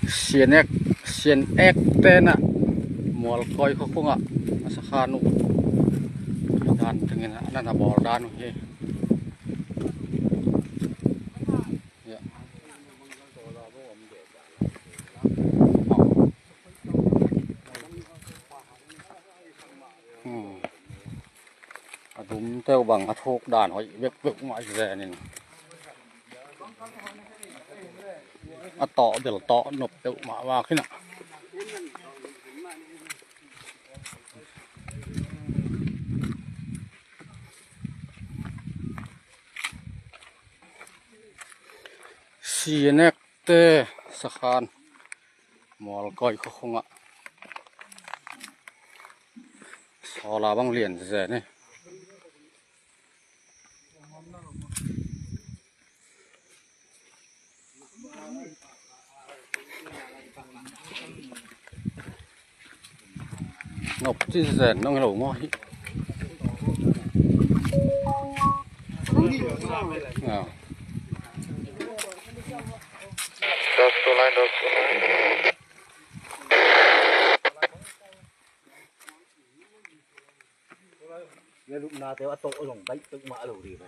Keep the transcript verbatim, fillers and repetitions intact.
Sianek, Sianek te na Mualkoi khua khungah a sakhan uh dan tengin a na na bawl dan uh hi. Ya. Hmm. A dum teuh bang a thuk dan hoih vekvek mah zenin a tawh bel tawh nop peuhmah vak hi na. Sianek te sakhan Mualkoi khua khungah sawla bang lian zen hi. Nop ci zen nong hi lo maw hi. Ah. Dos two line, dos two line. Lupna te a tawh zong baih peuhmah lo ding.